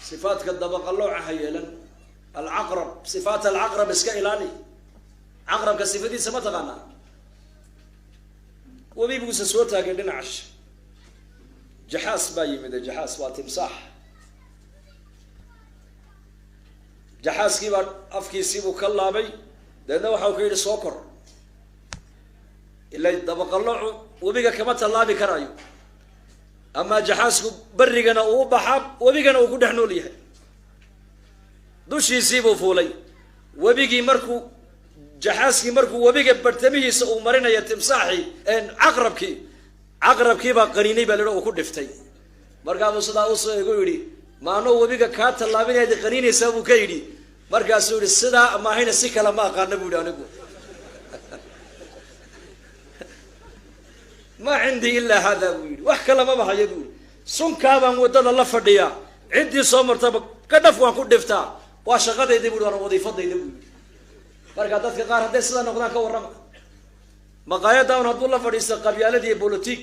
Sifaadka dabaqalooca ha yeelan. Alcaqrab, sifaat alcaqrab iska ilaali. Caqrabka sifadiisa ma taqaanaa? Webi buusa soo taagay dhinacash, jaxaas baa yimid. Jaxaas waa timsaax. Jaxaaskii baa afkiisiibuu ka laabay, dabeedna waxau ka yidhi soo kor. Ila dabaqaloocu webiga kama tallaabi karaayo, amaa jaxaasku berrigana uu u baxaa, webigana uu ku dhex nool yahay. Dushiisiibuu fuulay webigii. Markuu jaxaaskii markuu webiga bartamihiisa uu marinaya timsaaxii, caqrabkii, caqrabkii baa qaniinay baa laidhi, uu ku dhiftay. Markaabuu sidaa usoo igu yidhi, maanoo webiga kaa tallaabinayaad qaniinaysaa, buu ka yidhi. Markaasuu yihi, sidaa maahayna si kale ma aqaana, bu yihi, anigu maa cindii ilaa hada, buu yidhi, wax kale maba hayo, buu yihi. Sunkaabaan waddada la fadhiyaa, ciddii soo martaba ka dhaf waan ku dhiftaa, waa shaqadayda, bu yhi, waana wadiifadayda, buu yidhi. Marka dadka qaar hadday sidaa noqdaan ka warrama, maqaayadda un hadduu la fadhiista qabyaaladii bolotig,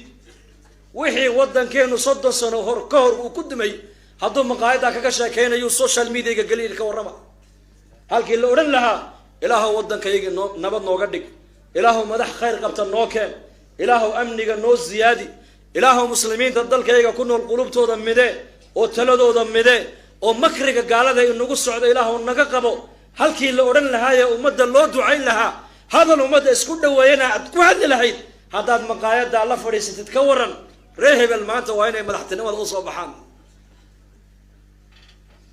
wixii waddankeenu 30 sano hor ka hor uu ku dumay, hadduu maqaayaddaa kaga sheekeynayo social mediaga geliya, ka warrama. Halkii la odhan lahaa, ilaahow waddankayagii noo nabad nooga dhig, ilaahow madax khayr qabta noo keen, ilaahow amniga noo ziyaadi, ilaahow muslimiinta dalkayga ku nool qulubtooda midee oo taladooda midee, oo makriga gaalada inagu socda ilaahow naga qabo, halkii la odhan lahaayee ummadda loo ducayn lahaa, hadal ummadda isku dhaweeyana aad ku hadli lahayd, haddaad maqaayaddaa la fadhiisatid ka waran, reer hebel maanta waa inay madaxtinimada usoo baxaan.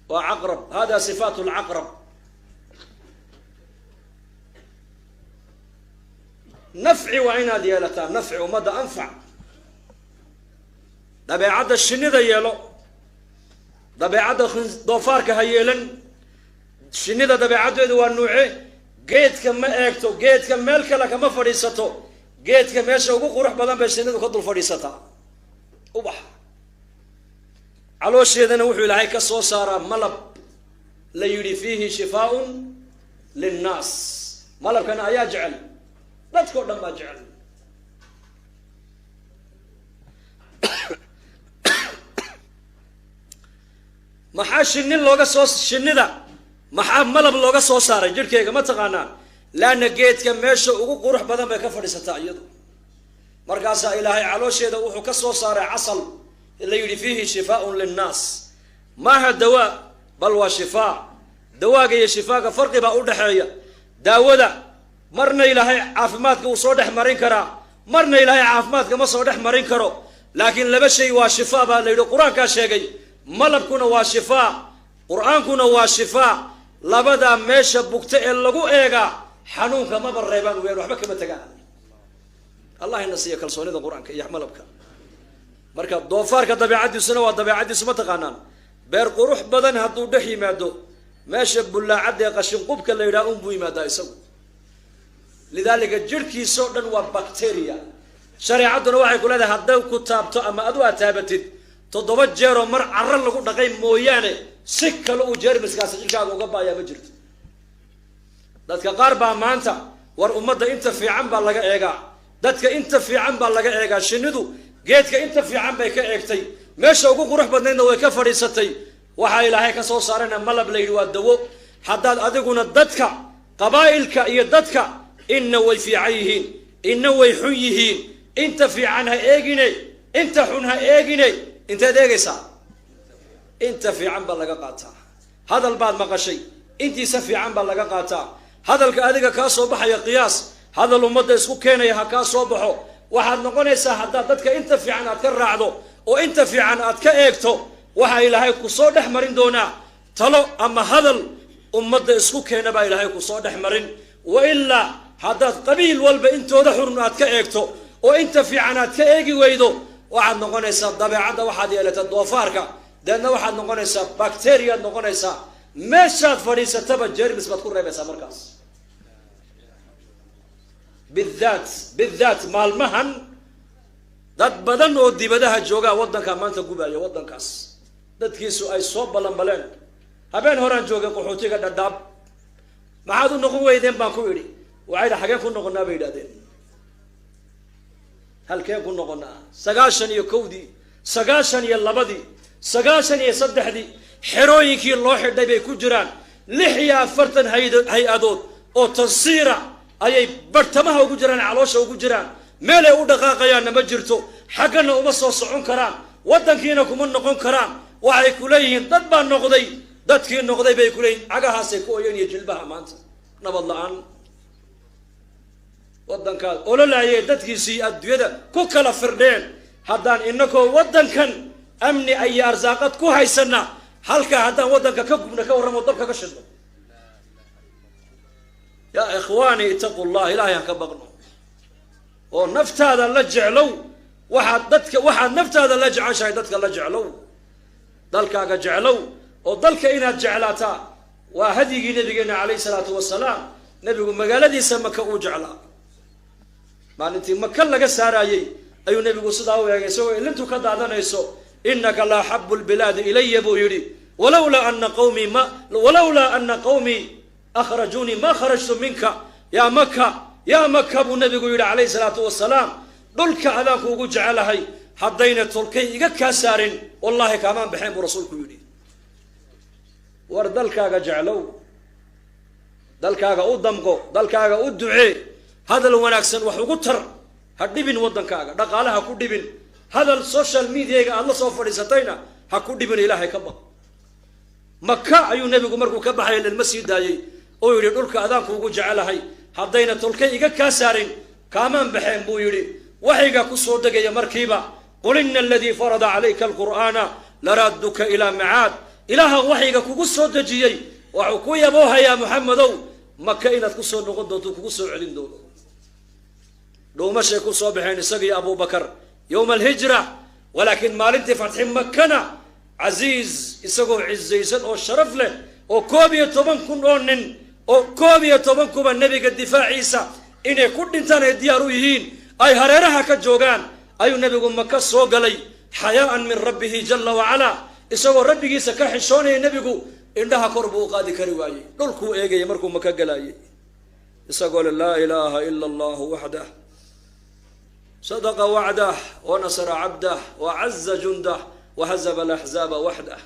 Waa caqrab, hada sifaat lcaqrab. Nafci waa inaad yeelataa, nafci ummadda anfac. Dabeecadda shinida yeelo, dabeecadda doofaarka ha yeelan. Shinida dabeecaddeedu waa nuuce? Geedka ma eegto, geedka meel kale kama fadhiisato, geedka meesha ugu qurux badan bay shinidu ka dul fadhiisataa, ubax. Caloosheedana wuxuu Ilaahay ka soo saaraa malab la yidhi fiihi shifaaun linnaas. Malabkana ayaa jecel, dadkao dhan baa jecel. Maxaa shini looga soo, shinida maxaa malab looga soo saaray jidhkeyga, ma taqaanaan? Laanna geedka meesha ugu qurux badan bay ka fadhiisataa iyadu. Markaasaa Ilaahay caloosheeda wuxuu ka soo saaray casal la yidhi fiihi shifaaun linnaas. Maaha dawaa, bal waa shifaa. Dawaaga iyo shifaaga farqi baa udhexeeya. Daawada marna Ilaahay caafimaadka uu soo dhex marin karaa, marna Ilaahay caafimaadka ma soo dhex marin karo. Laakiin laba shay waa shifaa baa la yidhi, qur-aankaa sheegay. Malabkuna waa shifaa, qur-aankuna waa shifaa. Labadaa meesha bugta ee lagu eegaa xanuunka maba reebaan weyaan, waxba kama tegaan. Allah ina siiyo kalsoonida qur-aanka iyo malabka. Marka doofaarka dabeecaddiisuna waa dabeecaddiisu, ma taqaanaan? Beer qurux badan hadduu dhex yimaado, meesha bullaacadda ee qashinqubka la yidhaha un buu yimaadaa isagu. Lidaalika jirhkiisao dhan waa bacteria. Shareecadduna waxay ku leedahay, hadday ku taabto ama adu aad taabatid, 7 jeeroo mar carro lagu dhaqay mooyaane, si kale uu jeermiskaasi jirkaaga uga baayaa ma jirto. Dadka qaar baa maanta, war ummadda inta fiican baa laga eegaa, dadka inta fiican baa laga eegaa. Shinnidu geedka inta fiican bay ka eegtay, meesha ugu qurux badnaydna way ka fadhiisatay. Waxaa Ilaahay ka soo saarayna malab la yidhi waa dawo. Haddaad adiguna dadka qabaa'ilka iyo dadka inna way fiican yihiin, inna way xun yihiin, inta fiican ha eegine, inta xun ha eegine, inteed eegaysaa? Inta fiican baa laga qaataa. Hadal baad maqashay, intiisa fiican baa laga qaataa. Hadalka adiga kaa soo baxaya qiyaas, hadal ummadda isku keenaya ha kaa soo baxo. Waxaad noqonaysaa haddaad dadka inta fiican aad ka raacdo oo inta fiican aad ka eegto, waxaa Ilaahay ku soo dhex marin doonaa talo ama hadal ummadda isku keena baa Ilaahay ku soo dhex marin. Wa ilaa haddaad qabiil walba intooda xurun aad ka eegto oo inta fiican aad ka eegi weydo, waxaad noqonaysaa dabeecadda waxaad yeelataa doofaarka, deedna waxaad noqonaysaa bacteriaad noqonaysaa, meeshaad fadhiisataba jermis baad ku reebaysaa. Markaas bidaat bidaat maalmahan dad badan oo dibadaha joogaa waddankaa maanta gubaya, waddankaas dadkiisu ay soo ballanbaleen. Habeen horaan joogay qaxootiga Dhadhaab. Maxaad u noqon weydeen, baan ku idhi. Waxay dha, xageen ku noqonaa, bay yidhahdeen, halkeen ku noqonaa? 91-dii, 92-dii, 93-dii Xerooyinkii loo xidhay bay ku jiraan. 46 hay-adood oo tansiira ayay bartamaha ugu jiraan, caloosha ugu jiraan. Meelay u dhaqaaqayaanna ma jirto, xaggana uma soo socon karaan, waddankiina kuma noqon karaan. Waxay ku leeyihiin dad baa noqday, dadkii noqday bay ku leeyihiin cagahaasay ku oyeen iyo jilbaha maanta nabad la-aan. Waddankaas ololaayee dadkiisii adduunyada ku kala firdheen, haddaan inakoo waddankan amni iyo arsaaqad ku haysana, halkaa haddaan waddanka ka gubna, ka warramo, dabka ka shidno. Yaa ikhwaani, itaqu llah, ilaahay ha ka baqno oo naftaada la jeclow. Waxaad dadka, waxaad naftaada la jeceshahay dadka la jeclow, dalkaaga jeclow. Oo dalka inaad jeclaataa waa hadyigii nabigeena calayhi salaatu wasalaam. Nabigu magaaladiisa Maka uu jeclaa. Maalintii Maka laga saaraayey ayuu nebigu sidaa u eegay isagoo ilintu ka daadanayso. "Inaka la axabu lbilaadi ilaya," buu yidhi, "walawlaa ana qawmii akhrajuunii ma kharajtu minka ya Maka, ya Maka," buu nabigu yidhi calayhi salaatu wasalaam. "Dhulka adaanku ugu jecelahay, haddayna tolkay iga kaa saarin, wallahi kaamaan baxeen," buu rasuulku yidhi. War dalkaaga jeclow, dalkaaga u damqo, dalkaaga u ducee, hadal wanaagsan wax ugu tar. Ha dhibin waddankaaga, dhaqaale ha ku dhibin, hadal social mediaga aada la soo fadhiisatayna ha ku dhibin. Ilaahay ka baq. Maka ayuu nebigu markuu ka baxaya lilma sii daayey oo yidhi, "Dhulka adaanku ugu jecelahay, haddayna tolkay iga kaa saarin, kaamaan baxeen," buu yidhi. Waxayga ku soo degaya markiiba, "Qul ina aladii farada calayka alqur'aana laraaduka ilaa micaad." Ilaaha waxayga kugu soo dejiyey waxuu ku yaboohayaa, Muxamedow, Maka inaad kusoo noqon doonto, kugu soo celin doono. Dhuumashay ku soo baxeen isagiyo Abubakar yowma alhijra. Walaakiin maalintii fatxi Makana, casiiz isagoo cizaysan oo sharaf leh oo 11,000 oo nin oo 11 kuba nebiga difaaciisa inay ku dhintaan ay diyaar u yihiin ay hareeraha ka joogaan, ayuu nebigu Maka soo galay, xayaa'an min rabbihi jala wacalaa, isagoo rabbigiisa ka xishoonaya. Nebigu indhaha kor buu u qaadi kari waayey, dhulkuu eegaya markuu Maka galayay, isagoo le, "Laa ilaaha ila allahu waxdah, sadaqa wacdah, wanasara cabdah, wacaza jundah, wahazama alaxzaaba waxdah."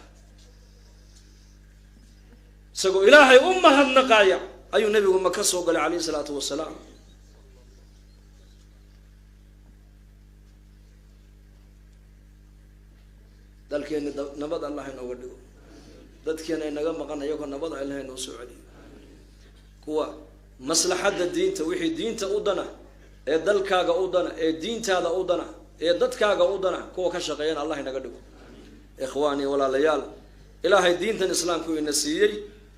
Isagoo ilaahay u mahadnaqaaya ayuu nebigu Maka soo galay calayhi salaatu wasalaam. Dalkeeni nabad Allah inooga dhigo, dadkeena inaga maqan iyagoo nabad Allah inoo soo celiyo. Kuwa maslaxadda diinta, wixii diinta u dana ee dalkaaga u dana ee diintaada u dana ee dadkaaga u dana, kuwa ka shaqeeyana Allah inaga dhigo. Ikhwaanii, walaalayaal, ilaahay diintan islaamku ina siiyey,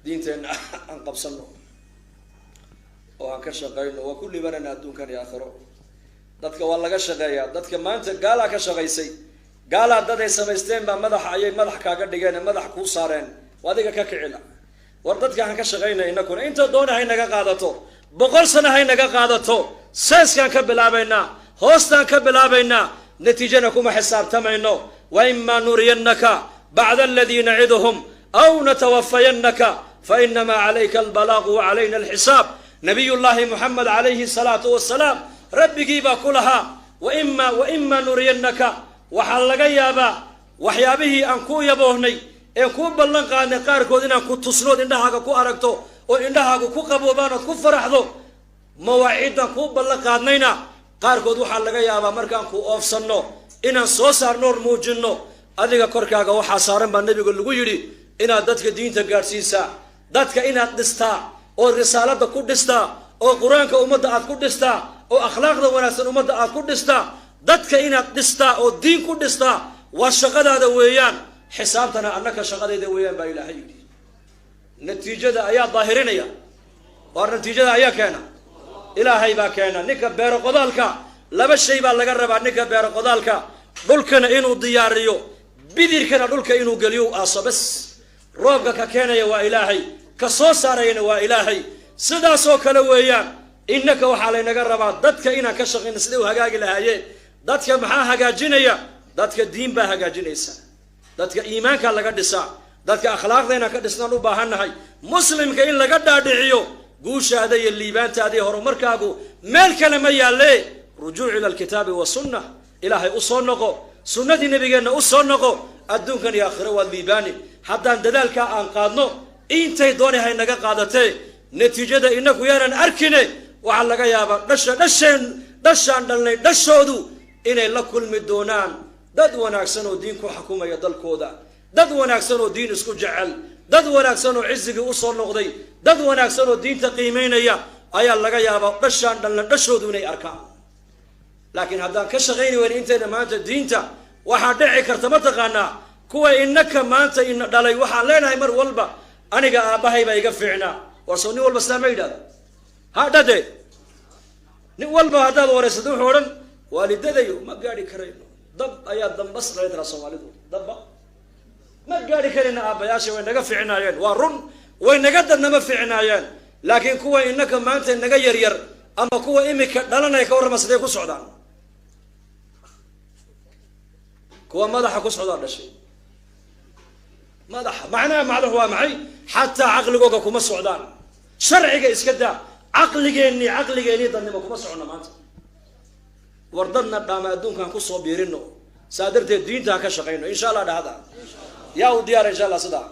diinteenna aan qabsano oo aan ka shaqeyno. Waa ku libanana adduunkan iyo aakhiro. Dadka waa laga shaqeeyaa. Dadka maanta gaalaa ka shaqaysay, gaalaa dad ay samaysteen baa madaxa ayay madax kaaga dhigeen, madax kuu saareen, adiga ka kicila. War dadka aan ka shaqaynay inakuna, inta doona hay naga qaadato, 100 sano hay naga qaadato, seeskaan ka bilaabaynaa, hoostaan ka bilaabaynaa, natiijana kuma xisaabtamayno. Wa imaa nuriyannaka bacda aladii naciduhum aw natawafayannaka fainamaa calayka albalaaqu wa calayna alxisaab. Nabiyullaahi Muxamed calayhi salaatu wasalaam rabbigii baa ku lahaa, waima nuriyannaka, waxaa laga yaabaa waxyaabihii aan ku yaboohnay een kuu ballan qaadnay qaarkood inaan ku tusnood indhahaaga ku aragto oo indhahaaga ku qaboobaan ood ku faraxdo. Mawaaciiddaan kuu ballan qaadnayna qaarkood waxaa laga yaabaa markaan ku oofsanno inaan soo saarnoon muujinno. Adiga korkaaga waxaa saaran baa nebiga lagu yidhi inaad dadka diinta gaadhsiisaa, dadka inaad dhistaa oo risaaladda ku dhistaa oo qur-aanka ummadda aad ku dhistaa oo akhlaaqda wanaagsan ummadda aad ku dhistaa. Dadka inaad dhistaa oo diin ku dhistaa waa shaqadaada weeyaan, xisaabtana annaka shaqadayda weeyaan baa ilaahay yidhi. Natiijada ayaa daahirinaya, waar natiijada ayaa keena, ilaahay baa keena. Ninka beero qodaalka laba shay baa laga rabaa. Ninka beero qodaalka dhulkana inuu diyaariyo, bidirkana dhulka inuu geliyo, aaso bas. Roobka ka keenaya waa ilaahay, ka soo saarayana waa ilaahay. Sidaasoo kale weeyaan innaka waxaa laynaga rabaa dadka inaan ka shaqayno siday u hagaagi lahaayeen. Dadka maxaa hagaajinaya? Dadka diin baa hagaajinaysa, dadka iimaanka laga dhisaa, dadka akhlaaqda inaan ka dhisnaan u baahannahay. Muslimka in laga dhaadhiciyo guushaada iyo liibaantaada iyo horumarkaagu meel kale ma yaalle, rujuuc ila alkitaabi wasunna. Ilaahay u soo noqo, sunnadii nabigeenna u soo noqo, adduunkan iyo aakhiro waad liibaani. Haddaan dadaalkaa aan qaadno, intay dooni hay naga qaadatee, natiijada inaku yaanan arkine, waxaa laga yaabaa dhasha dhasheen, dhashaan dhalnay dhashoodu inay la kulmi doonaan dad wanaagsan oo diin ku xukumaya dalkooda, dad wanaagsan oo diin isku jecel, dad wanaagsan oo cizigii usoo noqday, dad wanaagsan oo diinta qiimeynaya ayaa laga yaabaa dhashaan dhalna dhashoodu inay arkaan. Laakiin haddaan ka shaqayni weyna intayna maanta diinta, waxaa dhici karta, mataqaanaa, kuwa inaka maanta ina dhalay, waxaan leenahay mar walba, "Aniga aabbahay baa iga fiicnaa." War soo nin walba sidaa ma yidhahdo? Ha dhade, nin walba haddaad waraysato wuxuu odhan, "Waalidadayo ma gaadhi karayno." Dab ayaa dambas dhalay taraa Soomaalidu, dabba ma gaadhi karayna, aabbayaasha way naga fiicnaayeen. Waa run, way naga dadnama fiicnaayeen, laakiin kuwa inaka maanta naga yaryar ama kuwa imika dhalanaya, ka warrama, sidee ku socdaan? Kuwa madaxa ku socdaa dhashay madaxa. Macnaha macnuhu waa maxay? Xataa caqligooga kuma socdaan. Sharciga iska daa, caqligeennii, caqligeennii dadnimo kuma socono maanta. War dadna dhaama adduunkaan kusoo biirino. Saa darteed diinta ha ka shaqayno, insha Allah. Dhahda, yaa u diyaara, insha Allah, sidaa?